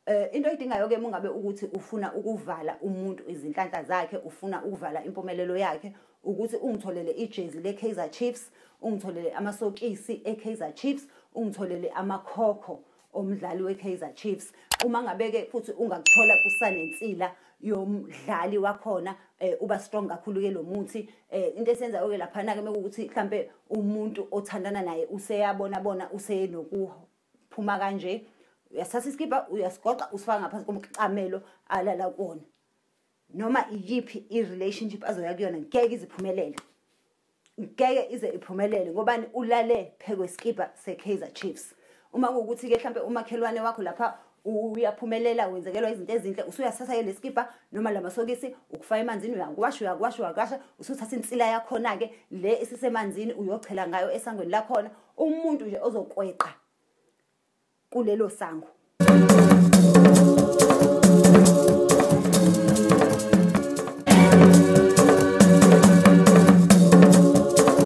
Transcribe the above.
Into oyidingayo ke mungabe ukuthi ufuna ukuvala umuntu izinhlanhla zakhe, ufuna ukuvala impumelelo yakhe, ukuthi ungitholele ijezi le-Kaizer Chiefs, ungitholele amasokisi e-Kaizer Chiefs, ungitholele amakhokho omdlali we-Kaizer Chiefs. Uma ngabe-ke futhi ungakuthola kusanensila yomdlali wakhona, uba strong kakhulu-ke lo muthi. Into esiyenzayo-ke laphana-ke mekuwukuthi mhlampe umuntu othandana naye useyabona bona usenokuphuma kanje, uyasithatha isikibha uyasigoqa usifaka ngaphansi komcamelo alala kuwona. Noma iyiphi i-relationship azoya kuyona ngeke ize iphumelele, ngeke ize iphumelele ngobani ulale phekwe isikibha se-Kaizer Chiefs. Uma kuwukuthi-ke mhlampe umakhelwane wakho lapha uyaphumelela wenzekelwa izinto ezinhle, usuyasithatha-ke lesikibha noma lamasokisi ukufaka emanzini, uyakuwasha uyakuwasha uyakuwasha, usuthatha insila yakhona-ke le esisemanzini uyochela ngayo esangweni lakhona. Umuntu nje ozokweqa kulelo sango.